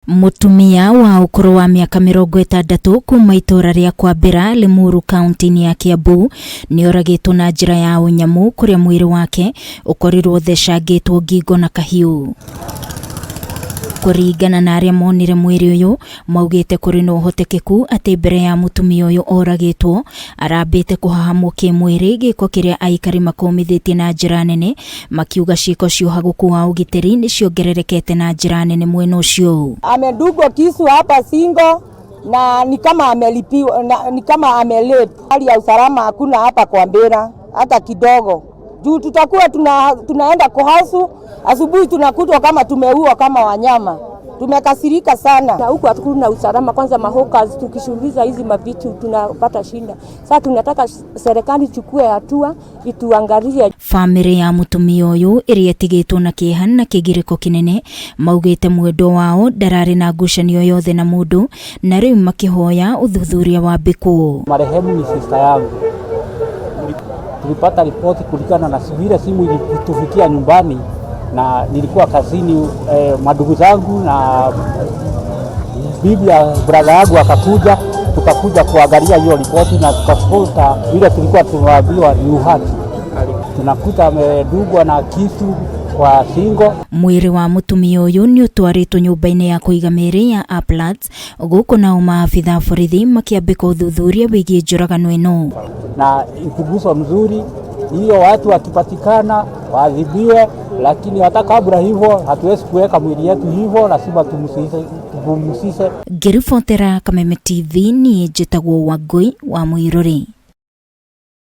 Mũtumia wa ũkũrũ wa mĩaka 60 kuma itũra rĩa Kwambĩra, Limuru kaunti-inĩ ya Kiambu nĩoragĩtwo na njĩra ya ũnyamũ kũrĩa mwĩrĩ wake ũkorirwo ũthecangĩtwo ngingo na kahiũ. Kũringana na arĩa monire mwĩrĩ ũyũ, maugĩte kũrĩ na ũhotekeku atĩ mbere ya mũtumia ũyũ oragĩtwo arambĩte kũhahamwo kĩmwĩrĩ, gĩko kĩrĩa aikari makũmithĩtie na njĩra nene makiuga ciĩko cia ũhagũku wa ũgitĩri nĩ ciongererekete na njĩra nene mwena ũcio. Amedungwa kisu hapa shingo na ni kama amelipiwa, na, ni kama amelip. Hali ya usalama hakuna hapa Kwambira hata kidogo, juu tutakuwa tunaenda kuhasu asubuhi tunakutwa kama tumeua kama wanyama. Tumekasirika sana. Na huku hakuna usalama kwanza, mahawkers tukishughuliza hizi mavitu tunapata shida. Sasa tunataka serikali chukue hatua ituangalie. Bamĩrĩ ya mũtumia ũyũ ĩrĩa ĩtigĩtwo na kĩeha na kĩgirĩko kĩnene maugĩte mwendwa wao ndararĩ na ngucanio yothe na mũndũ na rĩu makĩhoya ũthuthuria wambĩkwo. Marehemu ni sister yangu. Tulipata ripoti kulingana na vile simu ilitufikia nyumbani na nilikuwa kazini, madugu zangu na bibi ya brother yangu akakuja, tukakuja kuangalia hiyo ripoti na tukakuta vile tulikuwa tunaambiwa ni uhaki. Tunakuta amedungwa na kisu kwa shingo. Mwĩrĩ wa mũtumia ũyũ nĩ ũtwarĩtwo nyũmba-inĩ ya kũiga mĩĩrĩ ya Uplands gũkũ nao maabitha a borithi makĩambĩka ũthuthuria wĩgiĩ njũragano ĩno. Na ichunguzwe mzuri hiyo, watu wakipatikana waadhibiwe, lakini hata kabla hivyo hatuwezi kuweka mwili yetu hivyo, lazima tupumzishe. Ngĩribotera Kameme TV niĩ njĩtagwo Wangũi wa Mũirũrĩ.